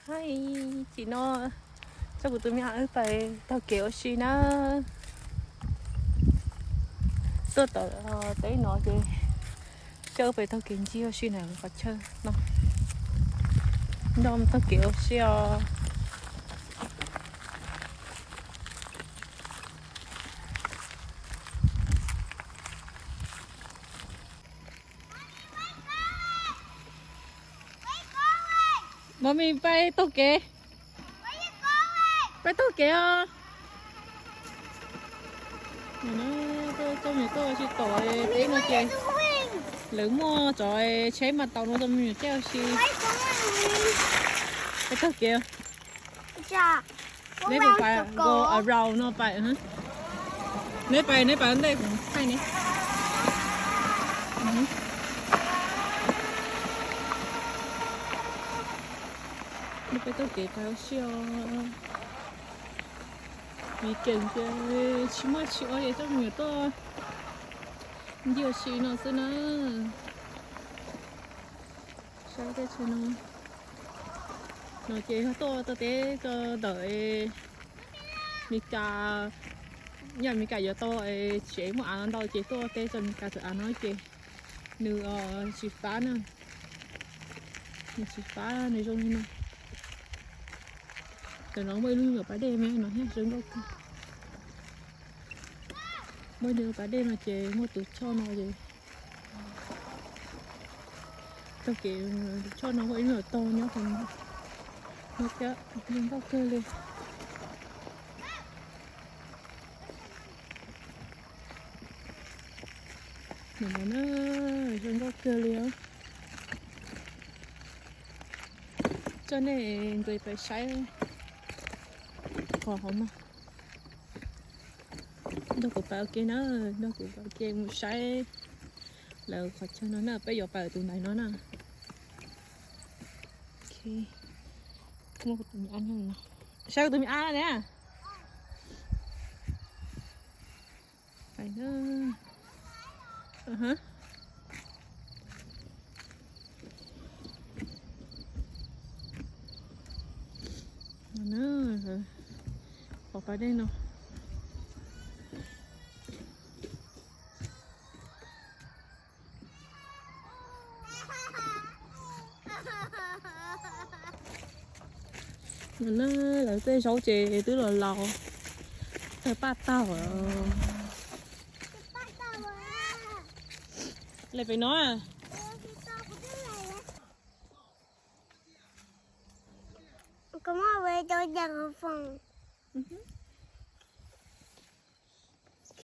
Ib chim no coj kuv tus me ab pais taug kev ua si na. Tuaj tom teb no ces coj pais taug kev ncig ua si na qhov chaw no. Nrog taug kev ua si os. Mami pais taug kev. Pais taug kev os. Coj me nyuam tuaj ua si tom teb no ces lawv muaj cov tsheb mas tau no coj me nyuam caij ua si. Pais taug kev. Neb puas pais go around no pais? Neb pais, neb pais ntej kuv thaij ne. Neb pais taug kev pais ua si os. Vim kev tsis muaj tsis ua es coj me nyuam tuaj ncig ua si no xwb na. Saib teb chaws no, no ces yog tuaj taug teb rau ntawm Meskas, yog Meskas yuav tau tsev muaj av ntau ces tuaj teb rau Meskas tus av no ces nws tsis fab na, nws tsis fab nws zoo li no. Tam no muaj ib lub nyuam pas dej me no thiab zoo nkauj kawg. Muaj ib lub pas dej no ces muaj tus choj no ces taug kev tus choj no muaj ib lub nyuam tog nyob qhov no thiab zoo nkauj kawg li. Nim no na, zoo nkauj kawg li os. Coj nej nqis pais saib qhov hauv no. Nrog kuv pais ua ke na, nrog kuv pais ua ke mus saib lawv qhov chaw no na, peb yuav pais tus ntaiv no na. Muaj kuv tus me ab no, saib kuv tus me ab na. Pais na. Qhov pas dej no. No na, lawv tej zaub ces twb los laus, tawg paj tag lawm. Lawv pem no. Koj muab ua rau dag hauv foom.